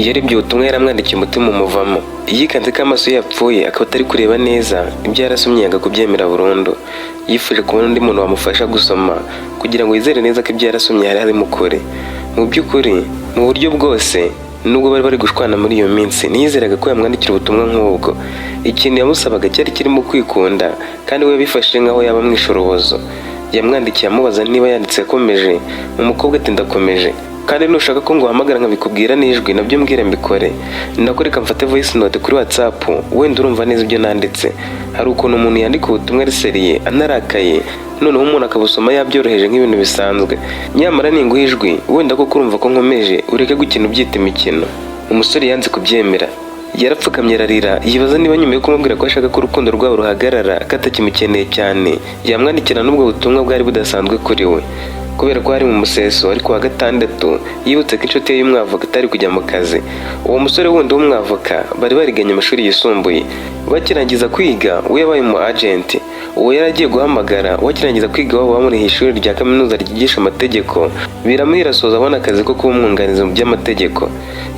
Yarebye ubutumwa yaramwandikiye, umutima umuvamo. Yikanze ko amaso ye yapfuye, akaba atari kureba neza ibyo yarasomye, yanga kubyemera burundu. Yifuje kubona undi muntu wamufasha gusoma kugira ngo yizere neza ko ibyo yarasomye hari harimo ukuri. Mu by'ukuri, mu buryo bwose, nubwo bari bari gushwana muri iyo minsi, ntiyizeraga ko yamwandikira ubutumwa nk'ubwo. Ikintu yamusabaga cyari kirimo kwikunda, kandi we yabifashe nk'aho yaba amwishe urubozo. Yamwandikiye amubaza niba yanditse akomeje. Umukobwa ati: "Ndakomeje, kandi nushaka ko nguhamagara nkabikubwira n'ijwi, nabyo mbwira mbikore. Nako reka mfate voice note kuri WhatsApp, wenda urumva neza ibyo nanditse." Hari ukuntu umuntu yandika ubutumwa ari sérieux, anarakaye, noneho umuntu akabusoma yabyoroheje nk'ibintu bisanzwe. "Nyamara ninguha ijwi, wenda koko urumva ko nkomeje, ureke gukina ubyita imikino." Umusore yanze kubyemera, yarapfukamye ararira, yibaza niba nyuma yo kumubwira ko ashaka ko urukundo rwabo ruhagarara, ko atakimukeneye cyane, yamwandikira n'ubwo butumwa bwari budasanzwe kuri we. Kubera ko hari mu museso, ariko wa gatandatu, yibutse ko inshuti ye y'umwavoka itari kujya mu kazi. Uwo musore wundi w'umwavoka bari bariganye amashuri yisumbuye. Bakirangiza kwiga, we yabaye umu agent. Uwo yari agiye guhamagara, wakirangiza kwiga wabo bamuriha ishuri rya kaminuza ryigisha amategeko, biramuhira, asoza abona akazi ko kuba umwunganizi mu by'amategeko.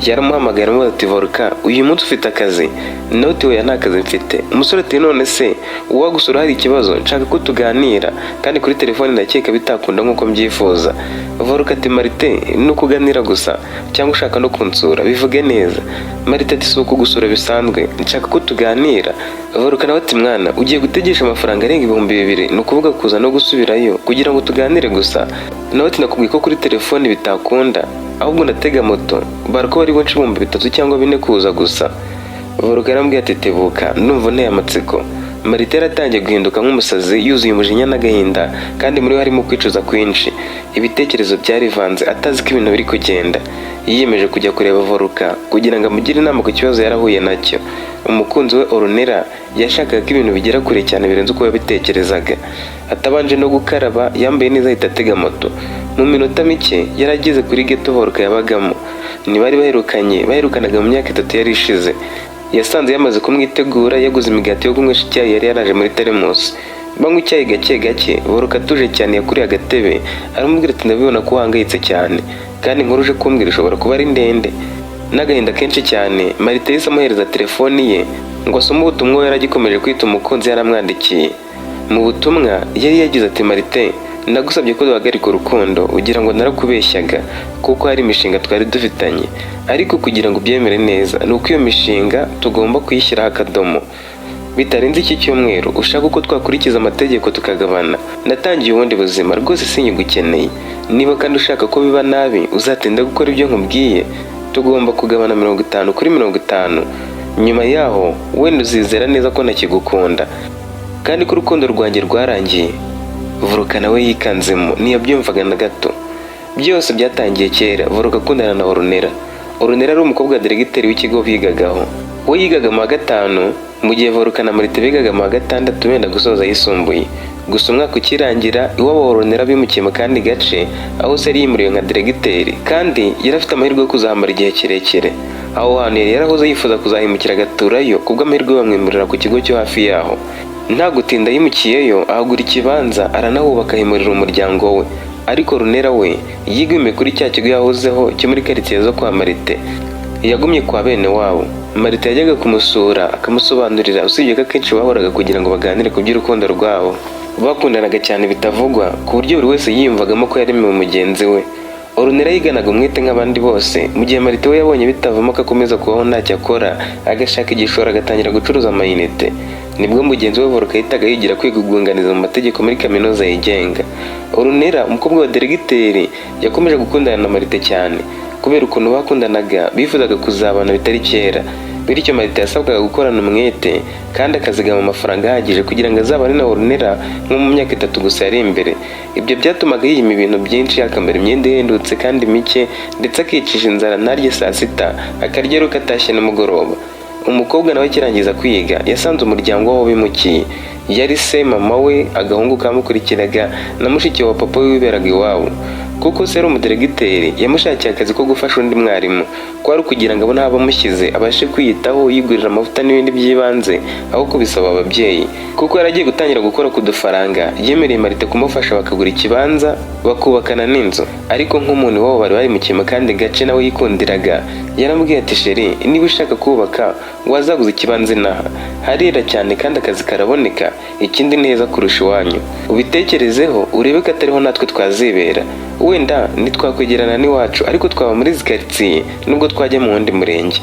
Yaramuhamagaye, aramubaza ati: "Voruka, uyu munsi ufite akazi?" Nawe ati: "Oya, nta kazi mfite." Umusore ati: "None se uwagusura hari ikibazo? Nshaka ko tuganira, kandi kuri telefone ndakeka bitakunda nk'uko mbyifuza." Voruka ati: "Marite, ni ukuganira gusa cyangwa ushaka no kunsura? Bivuge neza." Marite ati: "Si ukugusura bisanzwe, nshaka ko tuganira." Voruka nawe ati: "Mwana, ugiye gutegesha amafaranga arenga 2000, ni ukuvuga kuza no gusubirayo, kugira ngo tuganire gusa?" Nawe ati: "Nakubwiye ko kuri telefone bitakunda, ahubwo ndatega moto, bara ko bari bunce 3000 cyangwa 4000 kuza gusa." Voruka yarambwiye ati: "Tebuka, ndumva unteye amatsiko." Marite yaratangiye guhinduka nk'umusazi, yuzuye umujinya n'agahinda, kandi muri we harimo kwicuza kwinshi. Ibitekerezo byarivanze, atazi ko ibintu biri kugenda. Yiyemeje kujya kureba Voruka kugira ngo amugire inama ku kibazo yarahuye nacyo. Umukunzi we Orunera yashakaga ko ibintu bigera kure cyane birenze uko yabitekerezaga. Atabanje no gukaraba, yambaye neza, ahita atega moto. Mu minota mike yari ageze kuri geto Voruka yabagamo. Ntibari baherukanye, baherukanaga mu myaka 3 yari ishize. Yasanze yamaze kumwitegura, yaguze imigati yo kunywesha icyayi yari yaraje muri teremusi. Banywa icyayi gake gake. Voruka atuje cyane yakuriye agatebe, aramubwira ati: "Ndabibona ko uhangayitse cyane, kandi inkuru uje kumbwira ishobora kuba ari ndende." N'agahinda kenshi cyane, Marite yahise amuhereza telefoni ye ngo asome ubutumwa we yari agikomeje kwita umukunzi yaramwandikiye. Mu butumwa yari yagize ati: "Marite, ndagusabye ko duhagarika urukundo, ugira ngo narakubeshyaga kuko hari imishinga twari dufitanye, ariko kugira ngo ubyemere neza ni uko iyo mishinga tugomba kuyishyiraho akadomo bitarenze iki cyumweru. Ushaka uko twakurikiza amategeko tukagabana. Natangiye ubundi buzima, rwose sinyigukeneye. Niba kandi ushaka ko biba nabi, uzatinde gukora ibyo nkubwiye. Tugomba kugabana 50 kuri 50. Nyuma yaho wenda uzizera neza ko ntakigukunda kandi ko urukundo rwanjye rwarangiye." Voruka nawe yikanzemo, ntiyabyumvaga na gato. Byose byatangiye kera Voruka akundana na Orunera. Orunera ari umukobwa wa diregiteri w'ikigo bigagaho. We yigaga mu wa gatanu, mu gihe Voruka na Marite bigaga mu wa gatandatu benda gusoza ayisumbuye. Gusa umwaka ukirangira, iwabo wa Orunera bimukiye mu kandi gace aho se yari yimuriwe nka diregiteri, kandi yari afite amahirwe yo kuzahamara igihe kirekire. Aho hantu yari yarahoze yifuza kuzahimukira agaturayo. Kubw'amahirwe bamwimurira ku kigo cyo hafi yaho. Nta gutinda yimukiyeyo, ahagura ikibanza, aranahubaka, ahimurira umuryango we. Ariko Runera we yigumiye kuri cya kigo yahozeho cyo muri karitsiye zo kwa Marite. Yagumye kwa bene wabo. Marite yajyaga kumusura akamusobanurira, usibye ko akenshi bahoraga kugira ngo baganire ku by'urukundo rwabo. Bakundanaga cyane bitavugwa, ku buryo buri wese yiyumvagamo ko yaremewe mugenzi we. Orunera yiganaga umwete nk'abandi bose, mu gihe Marite we yabonye bitavamo ko akomeza kubaho ntacyo akora, agashaka igishoro, agatangira gucuruza amayinite. Nibwo mugenzi we Voruka yahitaga yigira kwiga ubwunganizi mu mategeko muri kaminuza yigenga. Orunera, umukobwa wa diregiteri, yakomeje gukundana na Marite cyane. Kubera ukuntu bakundanaga, bifuzaga kuzabana bitari kera. Bityo Marite yasabwaga gukorana umwete kandi akazigama amafaranga ahagije kugira ngo azabane na Orunera nko mu myaka 3 gusa yari imbere. Ibyo byatumaga yiyima ibintu byinshi, akambara imyenda ihendutse kandi mike, ndetse akicisha inzara, ntarye saa sita, akarya ari uko atashye nimugoroba. Umukobwa nawe akirangiza kwiga, yasanze umuryango w'aho bimukiye. Yari se, mama we, agahungu kamukurikiraga na mushiki wa papa we wiberaga iwabo. Kuko se yari umudiregiteri, yamushakiye akazi ko gufasha undi mwarimu, kwari ukugira ngo abone aho abamushyize abashe kwiyitaho, yigurira amavuta n'ibindi by'ibanze aho kubisaba ababyeyi. Kuko yari agiye gutangira gukora ku dufaranga, yemereye Marite kumufasha bakagura ikibanza, bakubakana n'inzu. Ariko nk'umuntu iwabo bari barimukiye mu kandi gace nawe yikundiraga, yaramubwiye ati: "Chéri, niba ushaka kubaka wazaguza ikibanza inaha, harera cyane kandi akazi karaboneka, ikindi ni heza kurusha iwanyu. Ubitekerezeho urebe ko atariho natwe twazibera. Wenda ntitwakwegerana n'iwacu, ariko twaba muri izi karitsiye nubwo twajya mu wundi murenge."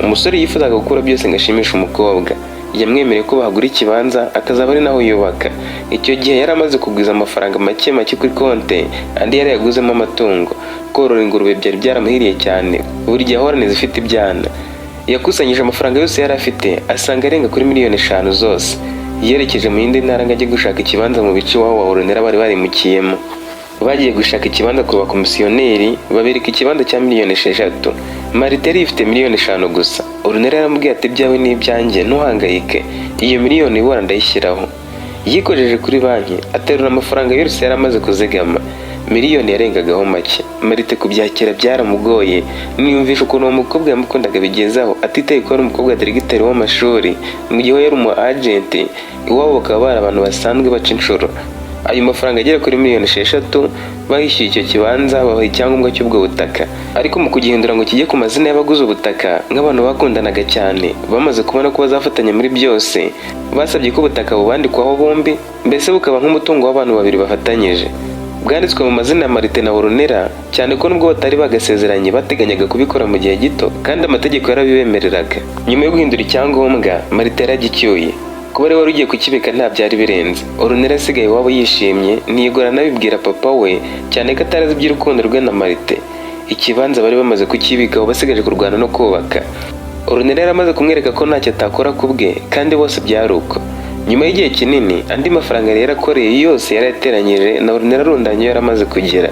Umusore yifuzaga gukora byose ngo ashimishe umukobwa. Yamwemereye ko bahagura ikibanza akazaba ari naho yubaka. Icyo gihe yari amaze kugwiza amafaranga make make kuri konte, andi yari yaguzemo amatungo. Korora ingurube byari byaramuhiriye cyane, buri gihe ahorana izifite ibyana. Yakusanyije amafaranga yose yari afite, asanga arenga kuri miliyoni 5 zose. Yerekeje mu yindi ntara ngo ajye gushaka ikibanza mu bice iwabo wa Orunera bari barimukiyemo. Bagiye gushaka ikibanza ku bakomisiyoneri, babereka ikibanza cya miliyoni 6. Marite yari ifite miliyoni 5 gusa. Orunera yaramubwiye ati: "Ibyawe ni ibyanjye, ntuhangayike, iyo miliyoni ibura ndayishyiraho." Yikojeje kuri banki, aterura amafaranga yose yari amaze kuzigama, miliyoni yarengagaho make. Marite kubyakira byaramugoye. Niyumvisha ukuntu uwo mukobwa yamukundaga bigezaho, atitaye ko ari umukobwa diregiteri w'amashuri, mu gihe we yari umu agent, iwabo bakaba bari abantu basanzwe baca inshuro. Ayo mafaranga agera kuri miliyoni 6 bayishyuye icyo kibanza, babaha icyangombwa cy'ubwo butaka. Ariko mu kugihindura ngo kijye ku mazina y'abaguze ubutaka, nk'abantu bakundanaga cyane bamaze kubona ko bazafatanya muri byose, basabye ko ubutaka bubandikwaho bombi, mbese bukaba nk'umutungo w'abantu babiri bafatanyije. Bwanditswe mu mazina ya Marite na Orunera, cyane ko nubwo batari bagasezeranye bateganyaga kubikora mu gihe gito, kandi amategeko yarabibemereraga. Nyuma yo guhindura icyangombwa, Marite yaragicyuye. Kuba ari wari ugiye kukibika nta byari birenze. Orunera asigaye iwabo yishimye, ntiyigora anabibwira papa we, cyane ko atari azi iby'urukundo rwe na Marite. Ikibanza bari bamaze kukibikaho, basigaje kurwana no kubaka. Orunera yari amaze kumwereka ko ntacyo atakora ku bwe, kandi bose byari uko. Nyuma y'igihe kinini, andi mafaranga yari yarakoreye yose yarayateranyije na Orunera arundanye, yari amaze kugera.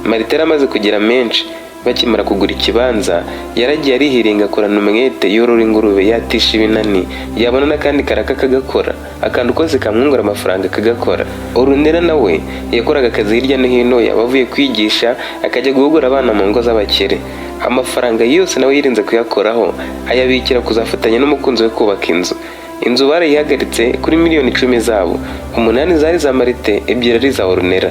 Marite yari amaze kugira menshi. Bakimara kugura ikibanza, yaragiye arihiringa, akorana umwete, yorora ingurube, yatisha ibinani, yabona n'akandi karaka akagakora, akantu kose kamwungura amafaranga akagakora. Orunera nawe yakoraga akazi hirya no hino, yaba avuye kwigisha akajya guhugura abana mu ngo z'abakire. Amafaranga yose nawe yirinze kuyakoraho, ayabikira kuzafatanya n'umukunzi we kubaka inzu. Inzu barayihagaritse kuri miliyoni 10 zabo, umunani zari za Marite, ebyiri ari iza Orunera.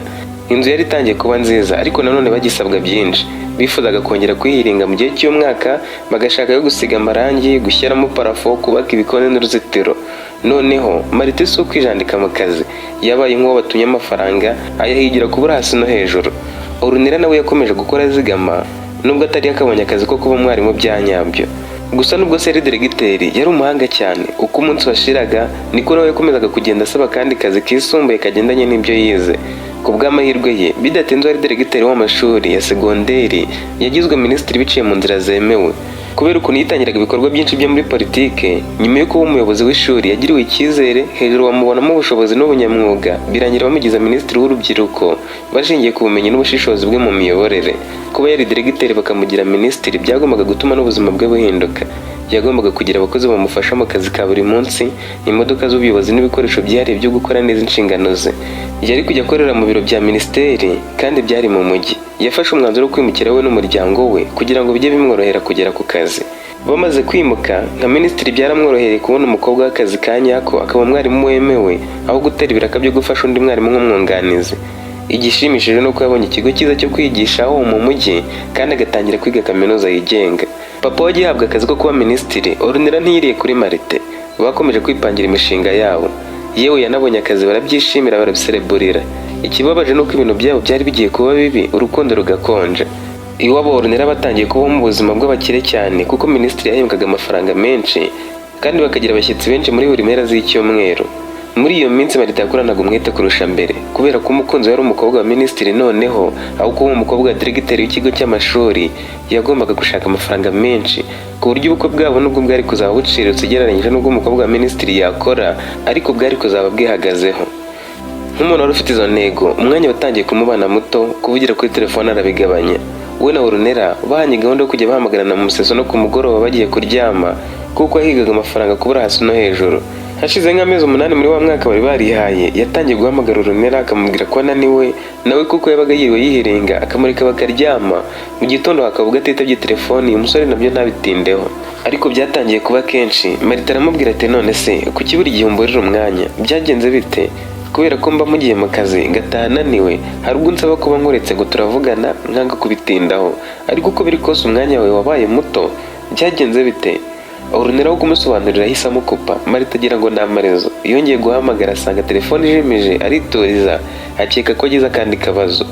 Inzu yari itangiye kuba nziza, ariko nanone bagisabwa byinshi. Bifuzaga kongera kuyihiringa mu gihe cy'umwaka, bagashaka yo gusiga amarangi, gushyiramo plafond, kubaka ibikoni n'uruzitiro. Noneho Marite si ukwijandika mu kazi, yabaye nk'uwo batumye amafaranga, ayahigira kubura hasi no hejuru. Orunera nawe yakomeje gukora azigama, nubwo atari yakabonye akazi ko kuba umwarimu bya nyabyo. Gusa nubwo se yari diregiteri, yari umuhanga cyane. Uko umunsi washiraga niko nawe yakomezaga kugenda asaba akandi kazi kisumbuye kagendanye n'ibyo yize. Ku bw'amahirwe ye, bidatinze wari diregiteri w'amashuri ya segonderi yagizwe minisitiri biciye mu nzira zemewe, kubera ukuntu yitangiraga ibikorwa byinshi byo muri politike. Nyuma yo kuba umuyobozi w'ishuri, yagiriwe icyizere hejuru, bamubonamo ubushobozi n'ubunyamwuga, birangira bamugize minisitiri w'urubyiruko, bashingiye ku bumenyi n'ubushishozi bwe mu miyoborere. Kuba yari diregiteri bakamugira minisitiri byagombaga gutuma n'ubuzima bwe buhinduka. Yagombaga kugira abakozi bamufasha mu kazi ka buri munsi, imodoka z'ubuyobozi n'ibikoresho byihariye byo gukora neza inshingano ze. Yari kujya akorera mu biro bya minisiteri kandi byari mu mujyi. Yafashe umwanzuro wo kwimukira we n'umuryango we kugira ngo bijye bimworohera kugera ku kazi. Bamaze kwimuka, nka minisitiri byaramworohereye kubona umukobwa w'akazi ka nyako, akaba umwarimu wemewe, aho gutera ibiraka byo gufasha undi mwarimu nk'umwunganizi. Igishimishije ni uko yabonye ikigo cyiza cyo kwigishaho mu mujyi, kandi agatangira kwiga kaminuza yigenga. Papa we agihabwa akazi ko kuba minisitiri, Orunera ntiyiriye kuri Marite. Bakomeje kwipangira imishinga yabo. Yewe yanabonye akazi, barabyishimira, barabisereburira. Ikibabaje ni uko ibintu byabo byari bigiye kuba bibi, urukundo rugakonja. Iwabo Orunera batangiye kubaho mu buzima bw'abakire cyane, kuko minisitiri yahembwaga amafaranga menshi, kandi bakagira abashyitsi benshi muri buri mpera z'icyumweru. Muri iyo minsi Marita yakoranaga umwete kurusha mbere, kubera ko umukunzi we yari umukobwa wa minisitiri. Noneho aho kuba umukobwa wa diregiteri w'ikigo cy'amashuri, yagombaga gushaka amafaranga menshi, ku buryo ubukwe bwabo nubwo bwari kuzaba buciriritse ugereranyije n'ubwo umukobwa wa minisitiri yakora, ariko bwari kuzaba bwihagazeho. Nk'umuntu wari ufite izo ntego, umwanya watangiye kumubana muto, kuvugira kuri telefone arabigabanya. We na Orunera bahanye gahunda yo kujya bahamagarana mu museso no ku mugoroba bagiye kuryama, kuko yahigaga amafaranga kubura hasi no hejuru. Hashize nk'amezi 8 muri wa mwaka bari barihaye, yatangiye guhamagara Ornella akamubwira ko ananiwe nawe kuko yabaga yiriwe yihiringa, akamureka bakaryama. Mu gitondo hakavuga atitabye telefoni, umusore nabyo ntabitindeho. Ariko byatangiye kuba kenshi. Marita aramubwira ati: "None se kuki buri gihe umburira umwanya? Byagenze bite?" "Kubera ko mba mugiye mu kazi ngataha ananiwe, hari ubwo nsaba kuba nkuretse ngo turavugana, nkanga kubitindaho. Ariko uko biri kose umwanya wawe wabaye muto, byagenze bite?" Ornella wo kumusobanurira ahise amukupa. Marita agira ngo ni amarezo. Yongeye guhamagara asanga telefone ijimije, arituriza, akeka ko agize akandi kabazo.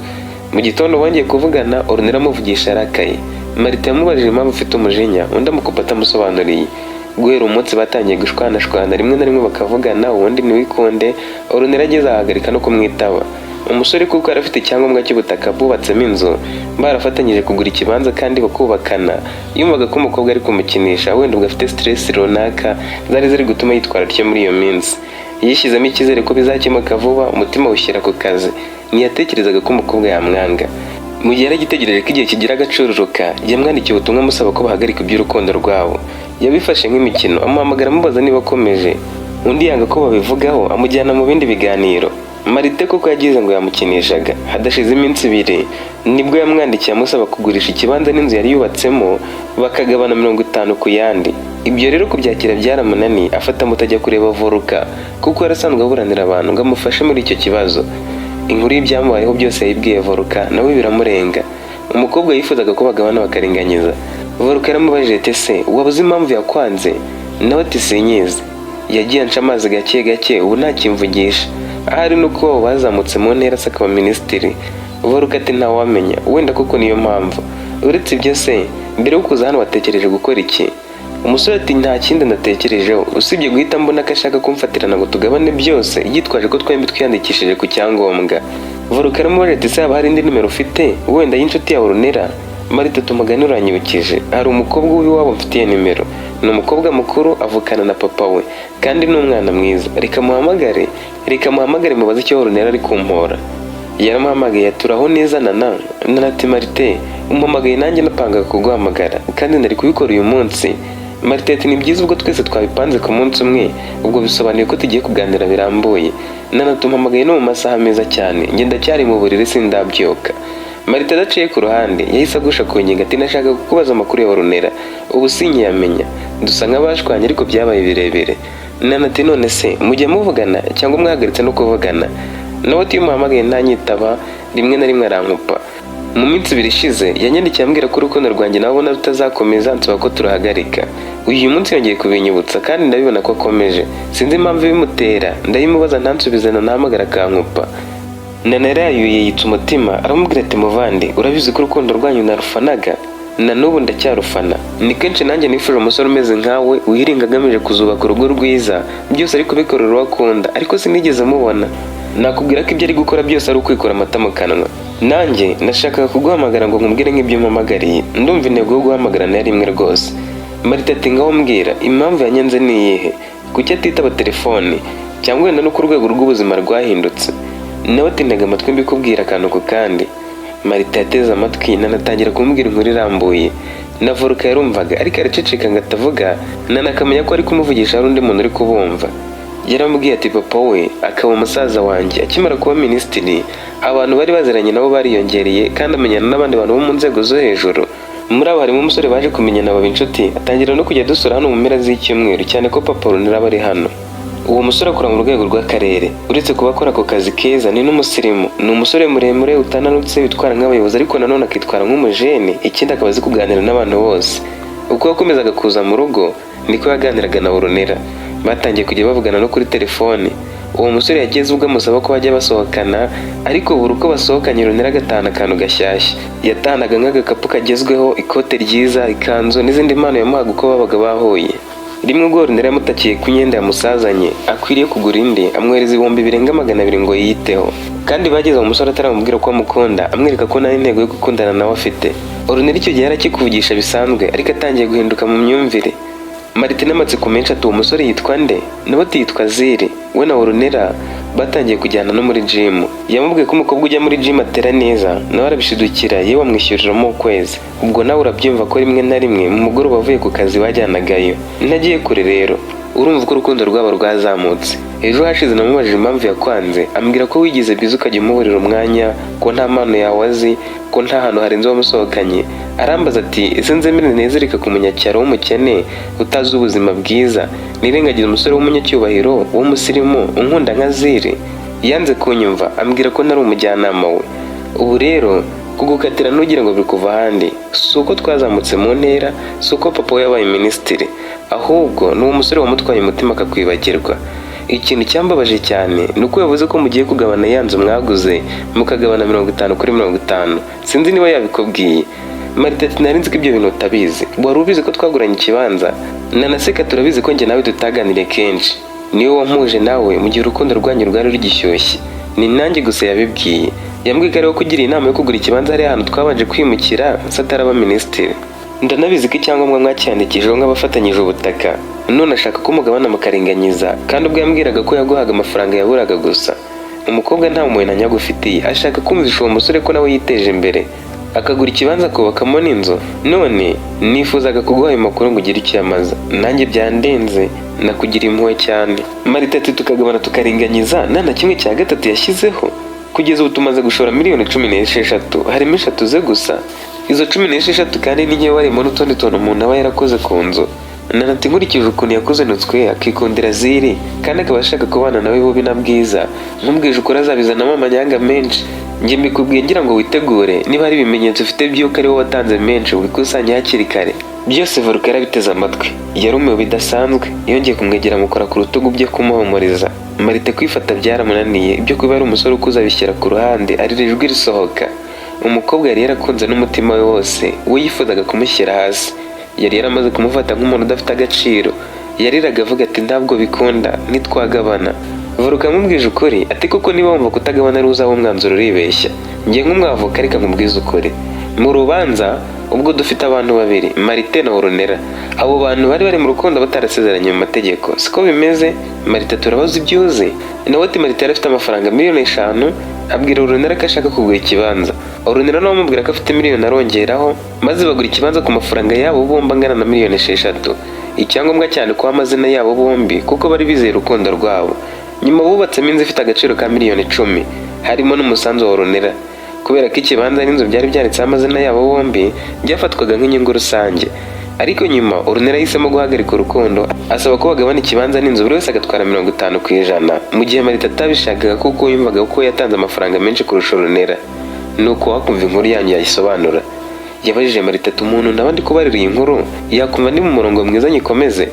Mu gitondo bongeye kuvugana, Ornella amuvugisha arakaye. Marita yamubajije impamvu afite umujinya, undi amukupa atamusobanuriye. Guhera umunsi batangiye gushwanashwana, rimwe na rimwe bakavugana, ubundi ntiwikunde. Ornella ageze ahagarika no kumwitaba. Umusore kuko yari afite icyangombwa cy'ubutaka bubatsemo inzu, barafatanyije kugura ikibanza kandi bakubakana, yumvaga ko umukobwa ari kumukinisha, wenda ubwo afite stress runaka zari ziri gutuma yitwara atyo muri iyo minsi. Yishyizemo icyizere ko bizakemuka vuba, umutima awushyira ku kazi. Ntiyatekerezaga ko umukobwa yamwanga. Mu gihe yari agitegereje ko igihe kigira agacururuka, yamwandikiye ubutumwa amusaba ko bahagarika iby'urukundo rwabo. Yabifashe nk'imikino, amuhamagara amubaza niba akomeje, undi yanga ko babivugaho, amujyana mu bindi biganiro. Marite koko yagize ngo yamukinishaga. Hadashize iminsi 2 nibwo yamwandikiye amusaba kugurisha ikibanza n'inzu yari yubatsemo, bakagabana 50 ku yandi. Ibyo rero kubyakira byaramunaniye, afata moto ajya kureba Voruka, kuko yari asanzwe aburanira abantu, ngo amufashe muri icyo kibazo. Inkuru y'ibyamubayeho byose yayibwiye Voruka, nawe biramurenga. Umukobwa yifuzaga ko bagabana bakaringanyiza. Voruka yaramubajije ati: "Ese waba uzi impamvu yakwanze?" Nawe ati: "Sinyizi, yagiye anca amazi gake gake, ubu ntakimvugisha. Ahari nuko wabo bazamutse mu ntera se akaba minisitiri." Voruka ati: "Ntawamenya, wenda koko niyo mpamvu. Uretse ibyo se, mbere yo kuza hano watekereje gukora iki?" Umusore ati: "Nta kindi natekerejeho usibye guhita mbona ko ashaka kumfatirana ngo tugabane byose, yitwaje ko twembi twiyandikishije ku cyangombwa." Voruka aramubajije ati: "Se haba hari indi nimero ufite wenda y'inshuti yawe Ornella?" Marita tumugani uranyibukije, hari umukobwa w'iwabo mfitiye nimero. Ni umukobwa mukuru, avukana na papa we, kandi ni umwana mwiza. Reka muhamagare, reka muhamagare mubaze icyo Ornella ari kumpora." Yaramuhamagaye: "Turaho neza, Nana?" Nana ati: "Marite, umpamagaye nanjye napangaga kuguhamagara, kandi nari kubikora uyu munsi." Marite ati: "Ni byiza, ubwo twese twabipanze ku munsi umwe, ubwo bisobanuye ko tugiye kuganira birambuye." Nana tumuhamagaye no mu masaha meza cyane, njye ndacyari mu buriri sindabyuka. Marite adaciye ku ruhande yahise agusha ku ngingo ati: "Nashaka kukubaza amakuru ya Ornella, ubu sinkiyamenya, dusa nk'abashwanye ariko byabaye birebire." Nana ati: "None se mujya muvugana cyangwa mwahagaritse no kuvugana?" Nawe ati: "Iyo umuhamagaye ntanyitaba, rimwe na rimwe arankupa. Mu minsi 2 ishize yanyandikiye ambwira ko urukundo rwanjye nawe abona rutazakomeza, nsaba ko turahagarika. Uyu munsi yongeye kubinyibutsa kandi ndabibona ko akomeje. Sinzi impamvu ibimutera, ndayimubaza ntansubize, nahamagara akankupa." Nana yarayuye yitsa umutima, aramubwira ati: "Muvandi, urabizi ko urukundo rwanyu narufanaga, na n'ubu ndacyarufana. Ni kenshi nanjye nifuje umusore umeze nkawe, wiringa agamije kuzubaka urugo rwiza, byose ariko bikorera uwo akunda, ariko sinigeze mubona. Nakubwira ko ibyo ari gukora byose ari ukwikura amata mu kanwa. Nanjye nashakaga kuguhamagara ngo nkubwire nk'ibyo mpamagariye. Ndumva intego yo guhamagarana yari imwe rwose." Marita ati: "Ngaho mbwira, impamvu yanyanze ni iyihe? Kuki atitaba telefoni? Cyangwa wenda no ku rwego rw'ubuzima rwahindutse?" Nawe ati: "Ntega amatwi mbikubwira akantu ku kandi." Marita yateze amatwi, nanatangira kumubwira inkuru irambuye. Na Voruka yarumvaga ariko araceceka ngo atavuga, Nana akamenya ko ari kumuvugisha hari undi muntu uri kubumva. Yaramubwiye ati: "Papa we akaba umusaza wanjye, akimara kuba minisitiri, abantu bari baziranye nabo bariyongereye, kandi amenyana n'abandi bantu bo mu nzego zo hejuru. Muri abo harimo umusore baje kumenyana baba inshuti, atangira no kujya dusura hano mu mpera z'icyumweru, cyane ko papa Ornella aba ari hano. Uwo musore akora mu rwego rw'akarere. Uretse kuba akora ako kazi keza, ni n'umusirimu. Ni umusore muremure utananutse, witwara nk'abayobozi ariko nanone akitwara nk'umujene. Ikindi akaba azi kuganira n'abantu bose. Uko yakomezaga kuza mu rugo niko yaganiraga na Ornella. Batangiye kujya bavugana no kuri telefoni. Uwo musore yageze ubwo amusaba ko bajya basohokana, ariko buri uko basohokanye Ornella agatahana akantu gashyashya. Yatahanaga nk'agakapu kagezweho, ikote ryiza, ikanzu n'izindi mpano yamuhaga uko babaga bahuye. Rimwe ubwo Ornella yamutakiye ku myenda yamusazanye akwiriye kugura indi, amwohereza ibihumbi birenga 200 ngo yiyiteho. Kandi bageze mu musore ataramubwira ko amukunda, amwereka ko nta intego yo gukundana nawe afite. Ornella icyo gihe yarakikuvugisha bisanzwe, ariko atangiye guhinduka mu myumvire." Marite n'amatsiko menshi ati: "Uwo musore yitwa nde?" Nawe ati: "Yitwa Ziri." We na Ornella batangiye kujyana no muri gym. Yamubwiye ko umukobwa ujya muri gym atera neza, nawe arabishidukira, yewe amwishyuriramo ukwezi. Ubwo nawe urabyumva ko rimwe na rimwe mu mugoroba avuye ku kazi bajyanagayo. Ntagiye kure rero. Urumva uko urukundo rwabo rwazamutse. Ejo hashize namubajije impamvu yakwanze, ambwira ko wigize byiza ukajya umuburira umwanya, ko nta mpano yawe azi, ko nta hantu harenze wamusohokanye. Arambaza ati: "Ese nzemere nezereka ku munyacyaro w'umukene utazi ubuzima bwiza, nirengagiza umusore w'umunyacyubahiro w'umusirimu unkunda nka ziri?" Yanze kunyumva, ambwira ko ntari umujyanama we. Ubu rero kugukatira ntugire ngo biri kuva ahandi, si uko twazamutse mu ntera, si uko papa we yabaye minisitiri, ahubwo ni uwo musore wamutwaye umutima akakwibagirwa. Ikintu cyambabaje cyane ni uko yavuze ko mugiye kugabana ya nzu mwaguze, mukagabana 50 kuri 50. Sinzi niba yabikubwiye. Marita ati: "Nari nzi ko ibyo bintu utabizi. Wari ubizi ko twaguranye ikibanza?" Nanaseka: "Turabizi ko njye nawe tutaganiriye kenshi. Niwe wampuje nawe mu gihe urukundo rwanyu rwari rugishyushye. Ni nanjye gusa yabibwiye. Yambwiye ko ariwe kugiriye inama yo kugura ikibanza hariya hantu twabanje kwimukira se ataraba minisitiri. Ndanabizi ko icyangombwa mwacyandikishijeho nk'abafatanyije ubutaka. None ashaka ko mugabana mukaringanyiza, kandi ubwo yambwiraga ko yaguhaga amafaranga yaburaga gusa. Umukobwa nta mpuhwe na nyagufitiye. Ashaka kumvisha uwo musore ko nawe yiteje imbere, akagura ikibanza akubakamo n'inzu. None nifuzaga kuguha ayo makuru ngo ugire icyo uyamaza. Nanjye byandenze, nakugira impuhwe cyane." Marita ati: "Tukagabana tukaringanyiza, nta na kimwe cya gatatu yashyizeho? Kugeza ubu tumaze gushora miliyoni 16, harimo 3 ze gusa. Izo 16 kandi ni nkeya, warimo n'utundi tuntu umuntu aba yarakoze ku nzu." Nanati: "Nkurikije ukuntu yakuzenutswe akikundira Ziri, kandi akaba ashaka kubana nawe bubi na bwiza, nkubwije ukuri azabizanamo amanyanga menshi. Njye mbikubwiye ngira ngo witegure. Niba hari ibimenyetso ufite by'uko ari wowe watanze menshi, ubikusanye hakiri kare." Byose Voruka yarabiteze amatwi, yarumiwe bidasanzwe. Yongeye kumwegera, amukora ku rutugu bye kumuhumuriza. Marite kwifata byaramunaniye, ibyo kuba ari umusore ukuze abishyira ku ruhande, arira ijwi risohoka. Umukobwa yari yarakunze n'umutima we wose, we yifuzaga kumushyira hasi. Yari yaramaze kumufata nk'umuntu udafite agaciro. Yariraga avuga ati: "Ntabwo bikunda, ntitwagabana." Voruka yamubwije ukuri ati: "Koko niba wumva kutagabana ari uzaba umwanzuro, uribeshya. Njye nk'umwavoka, reka nkubwize ukuri. Mu rubanza ubwo dufite abantu babiri, Marite na Orunera. Abo bantu bari bari mu rukundo batarasezeranye mu mategeko, siko bimeze? Marite, turabaza ibyo uzi." Nawe ati: "Marite yari afite amafaranga miliyoni 5, abwira Orunera ko ashaka kugura ikibanza. Orunera nawe amubwira ko afite miliyoni, arongeraho, maze bagura ikibanza ku mafaranga yabo bombi angana na miliyoni 6. Icyangombwa cyandikwaho amazina yabo bombi kuko bari bizeye urukundo rwabo. Nyuma bubatsemo inzu ifite agaciro ka miliyoni 10, harimo n'umusanzu wa Orunera. Kubera ko ikibanza n'inzu byari byanditseho amazina yabo bombi, byafatwaga nk'inyungu rusange. Ariko nyuma Orunera yahisemo guhagarika urukundo, asaba ko bagabana ikibanza n'inzu, buri wese agatwara 50%, mu gihe Marita atabishakaga kuko yumvaga ko yatanze amafaranga menshi kurusha Orunera. Nuko wakumva inkuru yanyu yayisobanura." Yabajije Marita ati: "Umuntu nawe ndi kubarira iyi nkuru yakumva ndi mu murongo mwiza, nyikomeze?"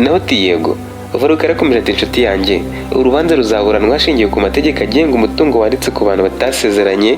Nawe ati: "Yego." Varuka yarakomeje ati: "Inshuti yanjye, urubanza ruzaburanwa hashingiwe ku mategeko agenga umutungo wanditse ku bantu batasezeranye,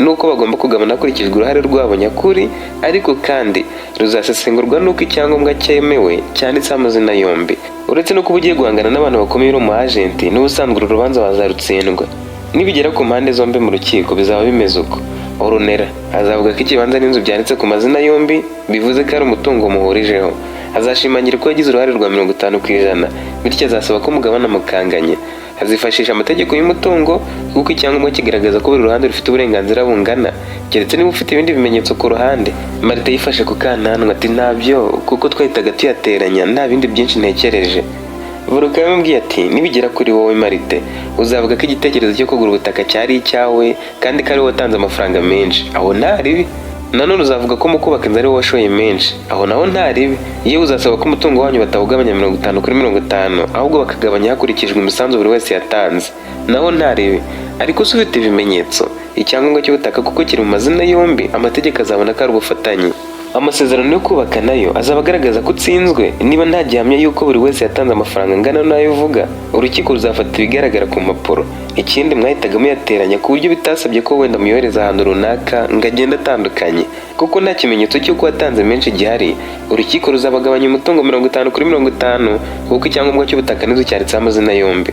n'uko bagomba kugabana hakurikijwe uruhare rwabo nyakuri. Ariko kandi ruzasesengurwa n'uko icyangombwa cyemewe cyanditseho amazina yombi. Uretse no kuba ugiye guhangana n'abantu bakomeye, uri umu agent, n'ubusanzwe uru rubanza wazarutsindwa. Nibigera ku mpande zombi mu rukiko, bizaba bimeze uko: Orunera azavuga ko ikibanza n'inzu byanditse ku mazina yombi, bivuze ko ari umutungo muhurijeho. Azashimangira ko yagize uruhare rwa 50%, bityo azasaba ko mugabana mukanganya. Azifashisha amategeko y'umutungo kuko icyangombwa kigaragaza ko buri ruhande rufite uburenganzira bungana, keretse niba ufite ibindi bimenyetso ku ruhande." Marita yifashe ku kananwa ati: "Ntabyo, kuko twahitaga tuyateranya, nta bindi byinshi ntekereje." Voruka yamubwiye ati: "Nibigera kuri wowe Marite, uzavuga ko igitekerezo cyo kugura ubutaka cyari icyawe, kandi ko ari wowe watanze amafaranga menshi. Aho nta ribi. Nanone uzavuga ko mu kubaka inzu ari wowe washoye menshi. Aho naho nta ribi. Yewe, uzasaba ko umutungo wanyu batawugabanya 50 kuri 50, ahubwo bakagabanya hakurikijwe imisanzu buri wese yatanze. Naho nta ribi. Ariko se ufite ibimenyetso? Icyangombwa cy'ubutaka kuko kiri mu mazina yombi, amategeko azabona ko ari ubufatanye. Amasezerano yo kubaka nayo azaba agaragaza ko utsinzwe. Niba nta gihamya y'uko buri wese yatanze amafaranga angana n'ayo uvuga, urukiko ruzafata ibigaragara ku mpapuro. Ikindi, mwahitaga muyateranya ku buryo bitasabye ko wenda muyohereza ahantu runaka ngo agende atandukanye. Kuko nta kimenyetso cy'uko watanze menshi gihari, urukiko ruzabagabanya umutungo 50 kuri 50, kuko icyangombwa cy'ubutaka n'inzu cyanditseho amazina yombi.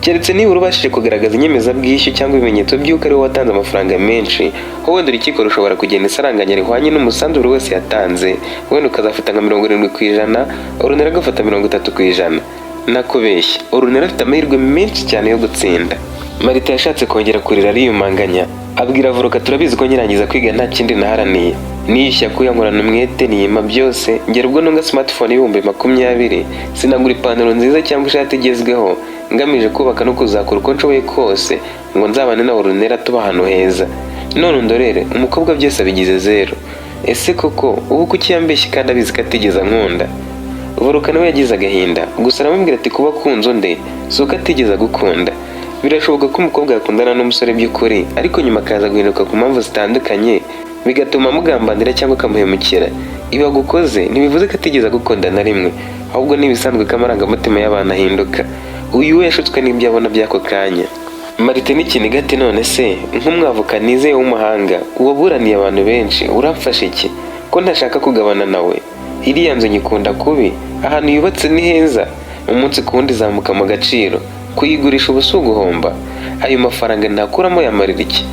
Keretse nibura ubashije kugaragaza inyemezabwishyu cyangwa ibimenyetso by'uko ari wowe watanze amafaranga menshi, ho wenda urukiko rushobora kugenda isaranganya rihwanye n'umusanzu buri wese yatanze. Wenda ukazafata nka 70%, Orunera agafata 30%. Nakubeshya, Orunera afite amahirwe menshi cyane yo gutsinda." Marita yashatse kongera kurira, ariyumanganya, abwira Voruka: "Turabizi ko nyirangiza kwiga nta kindi naharaniye. Niyushya kuyankorana umwete, niyima byose, ngera ubwo ntunga smartphone 20,000, sinagura ipantaro nziza cyangwa ishati igezweho, ngamije kubaka no kuzakora uko nshoboye kose ngo nzabane na Orunera, tuba ahantu heza. None undorere umukobwa byose abigize zero. Ese koko ubu kuki yambeshye kandi abizi ko atigeze ankunda?" Voruka nawe yagize agahinda, gusa aramubwira ati: "Kuba akunze undi si uko atigeze agukunda. Birashoboka ko umukobwa yakundana n'umusore by'ukuri, ariko nyuma akaza guhinduka ku mpamvu zitandukanye, bigatuma amugambanira cyangwa akamuhemukira. Ibi agukoze ntibivuze ko atigeze agukunda na rimwe, ahubwo ni ibisanzwe ko amarangamutima y'abantu ahinduka. Uyu we yashutswe n'ibyo abona by'ako kanya." Marite n'ikiniga ati: "None se nk'umwavoka nizeye w'umuhanga waburaniye abantu benshi, uramfasha iki ko ntashaka kugabana nawe? Iriya nzu nyikunda kubi, ahantu yubatse ni heza, umunsi ku wundi izamuka mu gaciro. Kuyigurisha ubu si uguhomba? Ayo mafaranga ntakuramo yamarira iki?"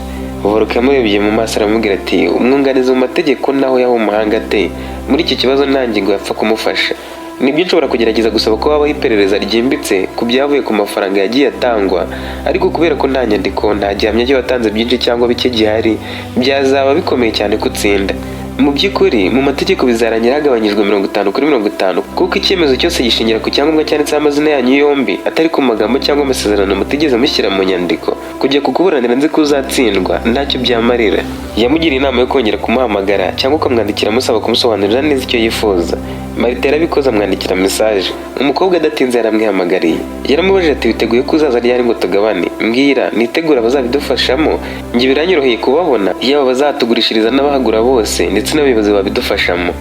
Voruka yamurebye mu maso, aramubwira ati: "Umwunganizi mu mategeko naho yaba umuhanga ate, muri iki kibazo nta ngingo yapfa kumufasha. Nibyo, nshobora kugerageza gusaba ko habaho iperereza ryimbitse ku byavuye ku mafaranga yagiye atangwa, ariko kubera ko nta nyandiko, nta gihamya cy'abatanze byinshi cyangwa bike gihari, byazaba bikomeye cyane kutsinda. Mu by'ukuri, mu mategeko bizarangira hagabanyijwe 50 kuri 50, kuko icyemezo cyose gishingira ku cyangombwa cyanditseho amazina yanyu yombi, atari ku magambo cyangwa amasezerano mutigeze mushyira mu nyandiko. Kujya kukuburanira nzi ko uzatsindwa, ntacyo byamarira." Yamugiriye inama yo kongera kumuhamagara cyangwa ukamwandikira amusaba kumusobanurira neza icyo yifuza. Marita yarabikoze, amwandikira message. Umukobwa adatinze yaramwihamagariye. Yaramubajije ati: "Witeguye ko uzaza ryari ngo tugabane? Mbwira nitegure abazabidufashamo. Njye biranyoroheye kubabona, yaba abazatugurishiriza n'abahagura bose, ndetse n'abayobozi babidufashamo."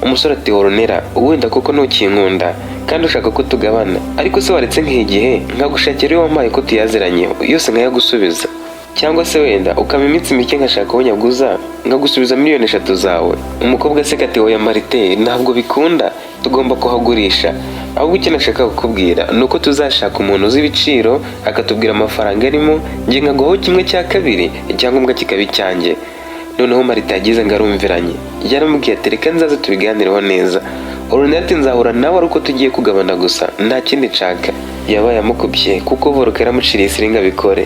Umusore ati: "Horonera, wenda koko ntukinkunda kandi ushaka ko tugabana, ariko se waretse nk'igihe nkagushakira iyo wampaye ko tuyaziranyeho yose nkayagusubiza, cyangwa se wenda ukaba iminsi mike nkashaka aho nyaguza nkagusubiza miliyoni 3 zawe?" Umukobwa aseka ati: "Oya Marite, ntabwo bikunda, tugomba kuhagurisha. Ahubwo icyo nashaka kukubwira ni uko tuzashaka umuntu uzi ibiciro akatubwira amafaranga arimo, njye nkaguhaho kimwe cya kabiri, icyangombwa kikaba icyanjye." Noneho Marita yagize ngo arumviranye, yaramubwiye ati: "Reka nzaze tubiganireho neza." Orunera ati: "Nzahura nawe ari uko tugiye kugabana gusa, nta kindi nshaka." Yabaye amukubye kuko Voruka yaramuciriye isiringa bikore.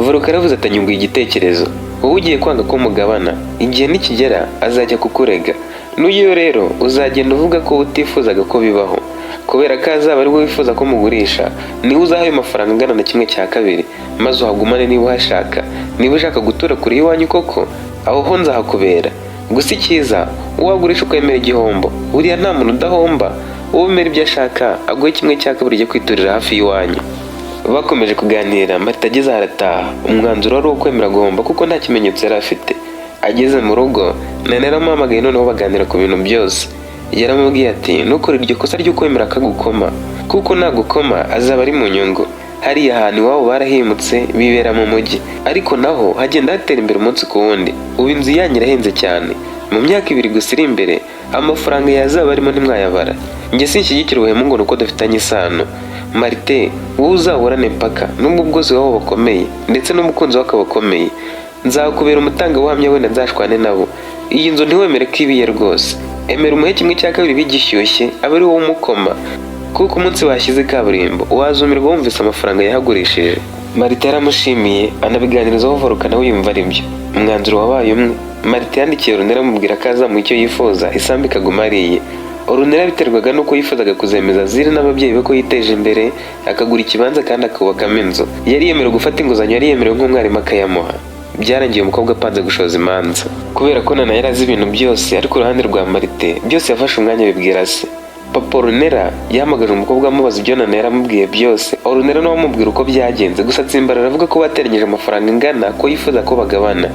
Voruka yaravuze ati: "Anyunguye igitekerezo. Wowe ugiye kwanga ko mugabana, igihe nikigera azajya kukurega. N'uyu rero uzagenda uvuga ko utifuzaga ko bibaho, kubera ko azaba ari we wifuza ko mugurisha, niwe uzaha ayo mafaranga angana na kimwe cya kabiri, maze uhagumane niba uhashaka. Niba ushaka gutura kure y'iwanyu koko, aho ho nzahakubera. Gusa icyiza wagurisha ukemera igihombo, buriya nta muntu udahomba. Wowe umera ibyo ashaka, aguhe kimwe cya kabiri, ujye kwiturira hafi y'iwanyu." Bakomeje kuganira, Marita ageze aho arataha. Umwanzuro wari uwo kwemera guhomba kuko nta kimenyetso yari afite. Ageze mu rugo, Nana yaramuhamagaye, noneho baganira ku bintu byose. Yaramubwiye ati: "Ntukore iryo kosa ryo kwemera akagukoma, kuko nagukoma azaba ari mu nyungu. Hariya hantu iwabo barahimutse, bibera mu mujyi, ariko naho hagenda hatera imbere umunsi ku wundi. Ubu inzu yanyu irahenze cyane, mu myaka 2 gusa iri imbere amafaranga yazaba arimo ntimwayabara. Njye sinshyigikira ubuhemu ngo ni uko dufitanye isano. Marite, wowe uzaburane mpaka, nubwo bwose iwabo bakomeye ndetse n'umukunzi we akaba akomeye, nzakubera umutangabuhamya, wenda nzashwane nabo. Iyi nzu ntiwemere ko ibiye rwose. Emera umuhe kimwe cya kabiri bigishyushye, abe ari wowe umukoma, kuko umunsi washyize kaburimbo wazumirwa wumvise amafaranga yahagurishije." Marita yaramushimiye, anabiganirizaho Voruka, nawe yumva ari byo. Umwanzuro wabaye umwe. Marita yandikiye Orunera amubwira ko azamuha icyo yifuza, isambu ikaguma ariye. Orunera biterwaga n'uko yifuzaga kuzemeza Ziri n'ababyeyi be ko yiteje imbere, akagura ikibanza kandi akubakamo inzu. Yari yemerewe gufata inguzanyo, yari yemerewe nk'umwarimu, akayamuha. Byarangiye umukobwa apanze gushoza imanza, kubera ko Nana yari azi ibintu byose, ariko uruhande rwa Marite byose yafashe umwanya abibwira se. Papa Orunera yahamagaje umukobwa amubaza ibyo Nana yaramubwiye byose. Orunera nawe amubwira uko byagenze, gusa atsimbarara avuga ko bateranyije amafaranga ingana ko yifuza ko bagabana.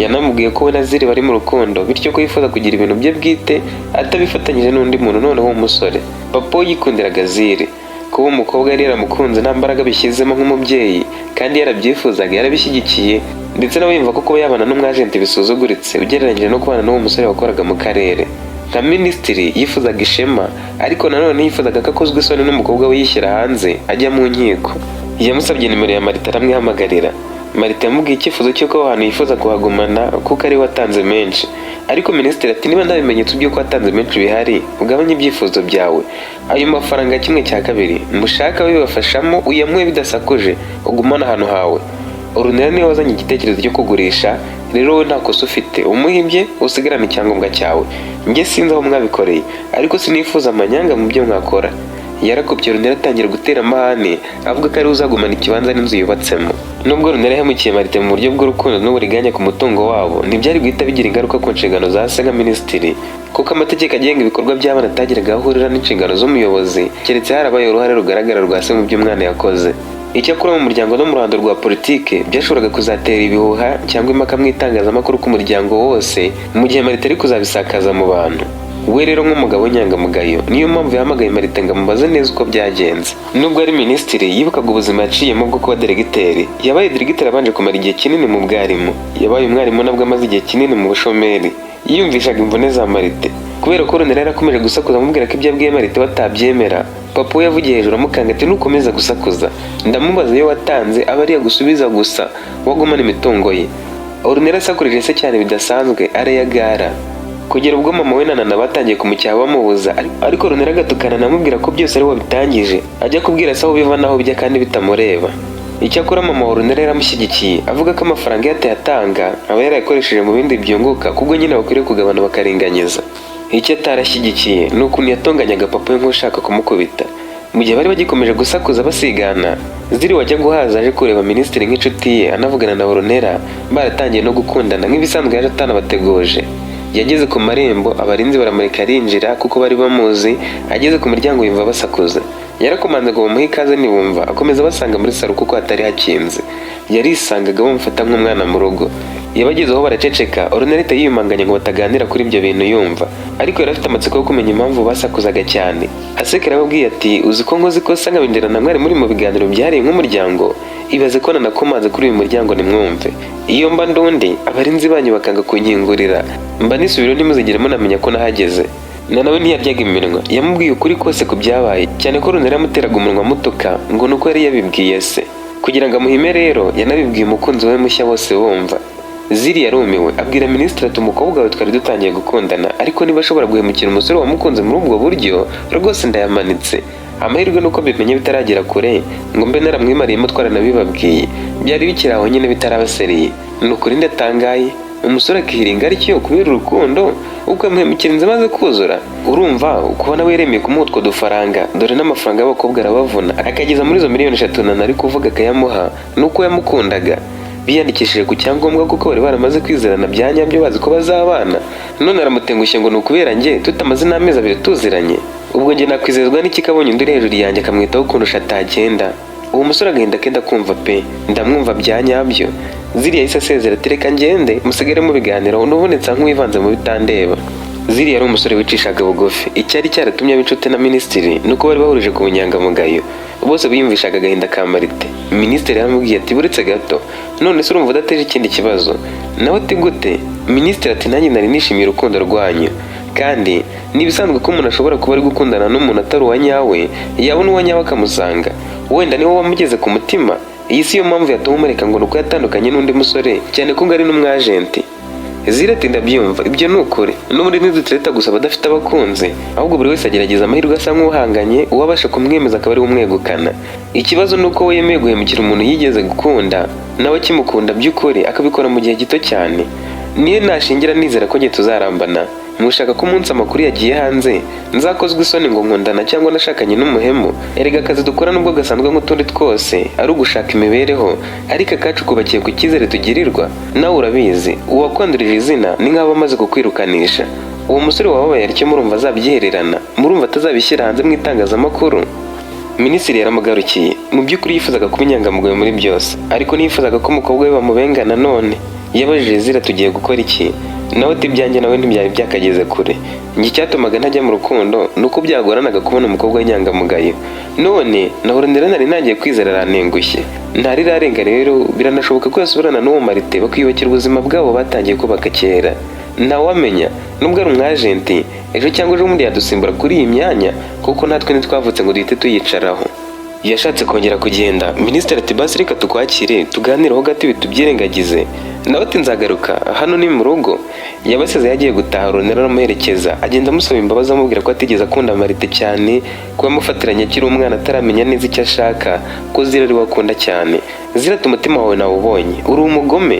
Yanamubwiye ko we na Ziri bari mu rukundo, bityo ko yifuza kugira ibintu bye bwite atabifatanyije n'undi muntu, noneho w'umusore. Papa we yikundiraga Ziri. Kuba umukobwa yari yaramukunze nta mbaraga bishyizemo nk'umubyeyi kandi yarabyifuzaga, yarabishyigikiye, ndetse nawe yumva ko kuba yabana n'umwajenti bisuzuguritse ugereranyije no kubana n'uwo musore wakoraga mu karere nka minisitiri. Yifuzaga ishema, ariko nanone yifuzaga ko akozwe isoni n'umukobwa we yishyira hanze ajya mu nkiko. Yamusabye nimero ya Marita, aramwihamagarira. Marita yamubwiye icyifuzo cy'uko aho hantu yifuza kuhagumana kuko ari we watanze menshi, ariko minisitiri ati: "Niba nta bimenyetso by'uko watanze menshi bihari, ugabanye ibyifuzo byawe. Ayo mafaranga kimwe cya kabiri mushaka bibafashamo, uyamuhe bidasakuje, ugumane ahantu hawe." Orunera niwe wazanye igitekerezo cyo kugurisha, rero wowe nta kosa ufite, umuhe ibye usigarane icyangombwa cyawe. Njye sinzi aho mwabikoreye, ariko sinifuza amanyanga mu byo mwakora. Yarakubye Orunera, atangira gutera amahane avuga ko ariwe uzagumana ikibanza n'inzu yubatsemo. Nubwo Orunera yahemukiye Marite mu buryo bw'urukundo n'uburiganya ku mutungo wabo, ntibyari guhita bigira ingaruka ku nshingano za se nka minisitiri, kuko amategeko agenga ibikorwa by'abana atagiraga aho ahurira n'inshingano z'umuyobozi, keretse harabaye uruhare rugaragara rwa se mu byo umwana yakoze. Icyakora mu muryango no mu ruhando rwa politike byashoboraga kuzatera ibihuha cyangwa impaka mu itangazamakuru ku muryango wose, mu gihe Marite ari kuzabisakaza mu bantu. We rero nk'umugabo w'inyangamugayo, niyo mpamvu yahamagaye Marite ngo amubaze neza uko byagenze. Nubwo ari minisitiri, yibukaga ubuzima yaciyemo bwo kuba diregiteri. Yabaye diregiteri abanje kumara igihe kinini mu bwarimu. Yabaye umwarimu nabwo amaze igihe kinini mu bushomeri. Yiyumvishaga imvune za Marite. Kubera ko Ronera yarakomeje gusakuza amubwira ko ibyo abwiye Marite batabyemera, papa we yavugiye hejuru amukanga ati: "Nukomeza gusakuza ndamubaza iyo watanze, aba ariyo agusubiza gusa, wagumana imitungo ye." Orunera asakurije se cyane bidasanzwe, arayagara kugera ubwo mama we na Nana batangiye kumucyaha bamubuza, ariko Runera agatukana anamubwira ko byose ari we wabitangije, ajya kubwira se aho biva n'aho bijya kandi bitamureba. Icyakora mama wa Runera yaramushyigikiye, avuga ko amafaranga iyo atayatanga aba yarayakoresheje mu bindi byunguka, kubwo nyine bakwiriye kugabana bakaringaniza. Icyo atarashyigikiye ni ukuntu yatonganyaga papa we nk'ushaka kumukubita. Mu gihe bari bagikomeje gusakuza basigana, Ziri wajya guhaza aje kureba minisitiri nk'inshuti ye, anavugana na Orunera baratangiye no gukundana nk'ibisanzwe, yaje atanabateguje. Yageze ku marembo, abarinzi baramureka arinjira kuko bari bamuzi. Ageze ku muryango yumva basakuza. Yarakomanze ngo bamuhe ikaze, ntibumva, akomeza abasanga muri salo kuko hatari hakinze. Yarisangaga bamufata nk'umwana mu rugo. Yabagezeho baraceceka. Orunera ahita yiyumanganya ngo bataganira kuri ibyo bintu yumva, ariko yari afite amatsiko yo kumenya impamvu basakuzaga cyane. Aseka yarababwiye ati: "Uzi ko nkoze ikosa nkabinjirana mwari muri mu biganiro byihariye nk'umuryango? Ibaze ko nanakomanze kuri uyu muryango nimwumve. Iyo mba ndundi abarinzi banyu bakanga kunkingurira, mba nisubirayo, ntimuzigere munamenya ko nahageze." Na nawe ntiyaryaga iminwa, yamubwiye ukuri kose ku byabaye, cyane ko Runera yamuteraga umunwa amutuka ngo nuko yari yabibwiye se. Kugira ngo amuhime rero, yanabibwiye umukunzi we mushya bose bumva. Ziri yarumiwe, abwira minisitiri ati: "Umukobwa wawe twari dutangiye gukundana, ariko niba ashobora guhemukira umusore wamukunze muri ubwo buryo, rwose ndayamanitse. Amahirwe nuko mbimenye bitaragera kure ngo mbe naramwimariyemo. Twaranabibabwiye byari bikiri aho nyine bitarabaseriye. Ni ukuri ndatangaye, umusore akihiringa atyo kubera urukundo, ukamuhemukira inzu amaze kuzura. Urumva kubona weremeye kumuha utwo dufaranga, dore n'amafaranga y'abakobwa arabavuna, akageza muri izo miliyoni 3 nana ari kuvuga akayamuha, nuko yamukundaga. Biyandikishije ku cyangombwa kuko bari baramaze kwizerana bya nyabyo, bazi ko bazabana. None aramutengushye ngo ni ukubera njye, tutamaze n'amezi 2 tuziranye. Ubwo njye nakwizezwa n'iki kabonye undi uri hejuru yanjye akamwitaho kundusha atagenda? Uwo musore agahinda kenda kumva pe, ndamwumva bya nyabyo." Ziriya yahise asezera ati: "Reka ngende, musigare mu biganiro, nubonetse nk'uwivanze mu bitandeba." Ziriya yari umusore wicishaga bugufi. Icyari cyaratumye aba inshuti na minisitiri ni uko bari bahurije ku bunyangamugayo. Bose biyumvishaga agahinda ka Marite. Minisitiri yaramubwiye ati: "Buretse gato, none se urumva udateje ikindi kibazo?" Nawe ati: "Gute?" Minisitiri ati: "Nanjye nari nishimiye urukundo rwanyu, kandi ni ibisanzwe ko umuntu ashobora kuba ari gukundana n'umuntu atari uwa nyawe, yabona uwa nyawe akamusanga. Wenda niwe wamugeze ku mutima. Iyi si yo mpamvu yatuma umureka ngo ni uko yatandukanye n'undi musore, cyane ko ngo ari n'umwajenti." Zira ati: "Ndabyumva, ibyo ni ukuri. N'ubundi ntidutereta gusa abadafite abakunzi, ahubwo buri wese agerageza amahirwe asa nk'uhanganye, uwabasha kumwemeza akaba ari we umwegukana. Ikibazo ni uko we yemeye guhemukira umuntu yigeze gukunda, nawe akimukunda by'ukuri, akabikora mu gihe gito cyane. Niyo nashingira nizera ko njye tuzarambana. Mushaka ko umunsi amakuru yagiye hanze nzakozwe isoni ngo nkundana cyangwa nashakanye n'umuhemu? Erega akazi dukora nubwo gasanzwe nk'utundi twose ari ugushaka imibereho, ariko akacu kubakiye ku cyizere tugirirwa. Nawe urabizi, uwakwandurije izina ni nk'aho amaze kukwirukanisha. Uwo musore wababaye atyo murumva azabyihererana? Murumva atazabishyira hanze mu itangazamakuru?" Minisitiri yaramugarukiye. Mu by'ukuri yifuzaga kuba inyangamugayo muri byose, ariko ntiyifuzaga ko umukobwa we bamubenga. Nanone yabajije Zira: "Tugiye gukora iki?" Nawe ati: "Ibyanjye nawe ntibyari byakageze kure. Njye icyatumaga ntajya mu rukundo ni uko byagoranaga kubona umukobwa w'inyangamugayo. None nahora nari ntangiye kwizera, arantengushye. Ntarirarenga rero, biranashoboka ko yasubirana n'uwo Marite, bakiyubakira ubuzima bwabo batangiye kubaka kera. Ntawamenya, nubwo ari umwajenti, ejo cyangwa ejo bundi yadusimbura kuri iyi myanya, kuko natwe ntitwavutse ngo duhite tuyicaraho." Yashatse kongera kugenda, minisitiri ati: "Basi reka tukwakire tuganireho gato ibi tubyirengagize." Nawe ati: "Nzagaruka, hano ni mu rugo." Yabasize yagiye gutaha. Ornella aramuherekeza, agenda amusaba imbabazi, amubwira ko atigeze akunda Marite cyane, kuba amufatiranye akiri umwana ataramenya neza icyo ashaka, ko Zira ari we akunda cyane. Zira ati: "Umutima wawe nawubonye, uri umugome.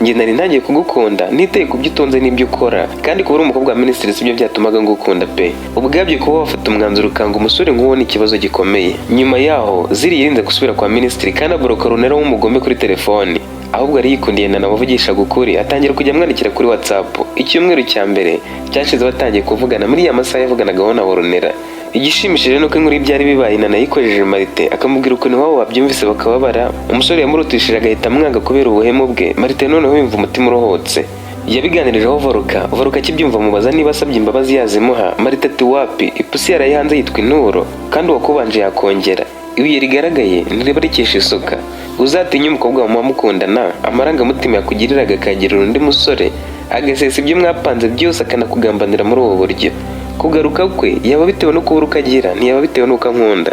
Njye nari ntangiye kugukunda niteye ku byo utunze n'ibyo ukora, kandi kuba uri umukobwa wa minisitiri sibyo byatumaga ngukunda pe. Ubwabyo kuba wafata umwanzuro ukanga umusore nk'uwo ni ikibazo gikomeye." Nyuma yaho Ziri yirinze gusubira kwa minisitiri, kandi ablocka Ornella w'umugome kuri telefoni. Ahubwo yari yikundiye Nana wavugishaga ukuri, atangira kujya amwandikira kuri WhatsApp. Icyumweru cya mbere cyashize batangiye kuvugana muri ya masaha yavuganagaho na Ornella. Igishimishije ni uko inkuru y'ibyari bibaye Nana yikojeje Marite, akamubwira ukuntu iwabo babyumvise bakababara, umusore yamurutishije agahita amwanga kubera ubuhemu bwe. Marite noneho yumva umutima urohotse. Yabiganirijeho Voruka. Voruka akibyumva amubaza niba asabye imbabazi yazimuha. Marite ati: "Wapi, ipusi yaraye hanze yitwa inturo, kandi uwakubanje yakongera. Ibuye rigaragaye ntiriba rikesha isuka. Uzatinye umukobwa muba mukundana, amarangamutima yakugiriraga akagirira undi musore, agasesa ibyo mwapanze byose, akanakugambanira muri ubu buryo. Kugaruka kwe yaba bitewe no kubura uko agira, ntiyaba bitewe n'uko ankunda."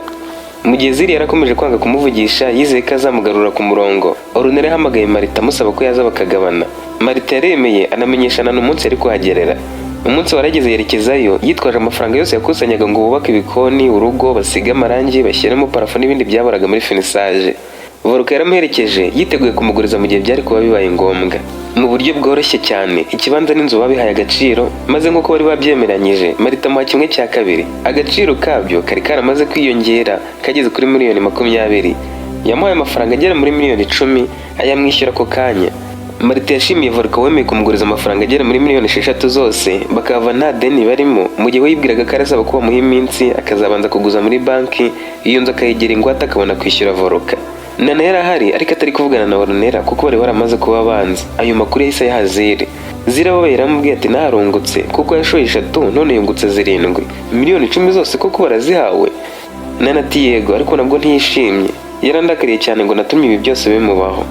Mu gihe Ziri yarakomeje kwanga kumuvugisha, yizeye ko azamugarura ku murongo. Ornella yahamagaye Marita amusaba ko yaza bakagabana. Marita yaremeye, anamenyesha Nana umunsi yari kuhagerera. Umunsi warageze, yerekezayo yitwaje amafaranga yose yakusanyaga ngo bubake ibikoni, urugo, basige amarangi, bashyiremo plafond n'ibindi byaburaga muri finissage. Voruka yaramuherekeje, yiteguye kumuguriza mu gihe byari kuba bibaye ngombwa. Mu buryo bworoshye cyane, ikibanza n'inzu babihaye agaciro, maze nk'uko bari babyemeranyije, Marita amuha kimwe cya kabiri. Agaciro kabyo kari karamaze kwiyongera kageze kuri miliyoni 20. Yamuhaye amafaranga agera muri miliyoni 10, ayamwishyura ako kanya. Marita yashimiye Voruka wemeye kumuguriza amafaranga agera muri miliyoni 6 zose, bakava nta deni barimo, mu gihe we yibwiraga ko arasaba ko bamuha iminsi akazabanza kuguza muri banki, iyo nzu akayigira ingwate, akabona kwishyura Voruka. Nana yari ahari ariko atari kuvugana na Ornella kuko bari baramaze kuba abanzi. Ayo makuru yahise ayaha Ziri. Ziri ababaye yaramubwiye ati: "Naharungutse kuko yashoye eshatu none yungutse zirindwi. Miliyoni 10 zose koko barazihawe?" Nana ati: "Yego, ariko nabwo ntiyishimye, yarandakariye cyane ngo natumye ibi byose bimubaho."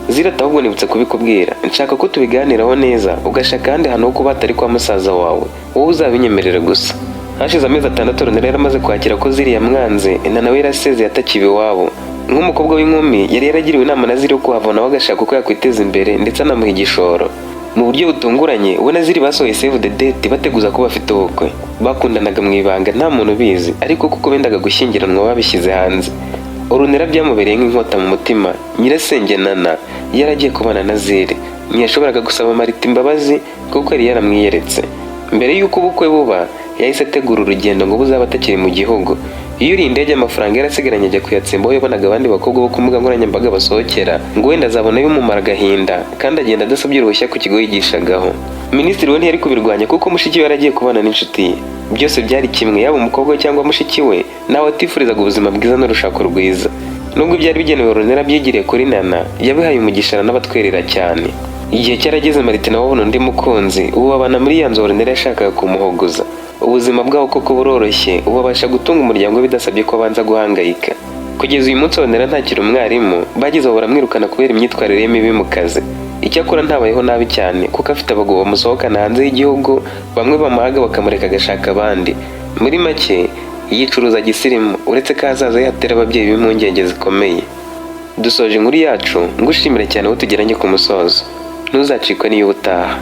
Zira ati: "Ahubwo nibutse kubikubwira, nshaka ko tubiganiraho neza, ugashaka ahandi hantu ho kuba hatari kwa musaza wawe, wowe uzabinyemerere gusa." Hashize amezi 6 Ornella yaramaze kwakira ko Ziri yamwanze. Nana we yarasezeye atakiba iwabo. Nk'umukobwa w'inkumi, yari yaragiriwe inama na Ziri yo kuhava, nawe agashaka uko yakwiteza imbere, ndetse anamuha igishoro. Mu buryo butunguranye, we na Ziri basohoye save the date, bateguza ko bafite ubukwe. Bakundanaga mu ibanga nta muntu ubizi, ariko kuko bendaga gushyingiranwa babishyize hanze. Ornella byamubereye nk'inkota mu mutima. Nyirasenge Nana yaragiye kubana na Ziri, ntiyashoboraga gusaba Marita imbabazi kuko yari yaramwiyeretse. Mbere y'uko ubukwe buba, yahise ategura urugendo ngo buzaba atakiri mu gihugu. Iyo uriye indege, amafaranga yarasigaranye ajya kuyatsemba aho yabonaga abandi bakobwa bo ku mbuga nkoranyambaga basohokera, ngo wenda azabona bimumara agahinda, kandi agenda adasabye uruhushya ku kigo yigishagaho. Minisitiri we ntiyari kubirwanya kuko mushiki we yaragiye kubana n'inshuti ye. Byose byari kimwe, yaba umukobwa we cyangwa mushiki we, nawe atifurizaga ubuzima bwiza n'urushako rwiza. Nubwo byari bigenewe Ornella byigiriye kuri Nana, yabihaye umugisha n'abatwerera cyane. Igihe cyarageze, Marite nawe abona undi mukunzi. Ubu babana muri ya nzu Ornella yashakaga kumuhogoza. Ubuzima bwabo koko buroroshye, ubu abasha gutunga umuryango we bidasabye ko abanza guhangayika. Kugeza uyu munsi Ornella ntakiri umwarimu, bageze aho baramwirukana kubera imyitwarire ye mibi mu kazi. Icyakora ntabayeho nabi cyane kuko afite abagabo bamusohokana hanze y'igihugu, bamwe bamuhaga bakamureka agashaka abandi. Muri make yicuruza gisirimu, uretse ko ahazaza he hatera ababyeyi b'impungenge zikomeye. Dusoje inkuru yacu, ngushimira cyane aho tugeranye ku musozo. Ntuzacikwe n'iyo ubutaha.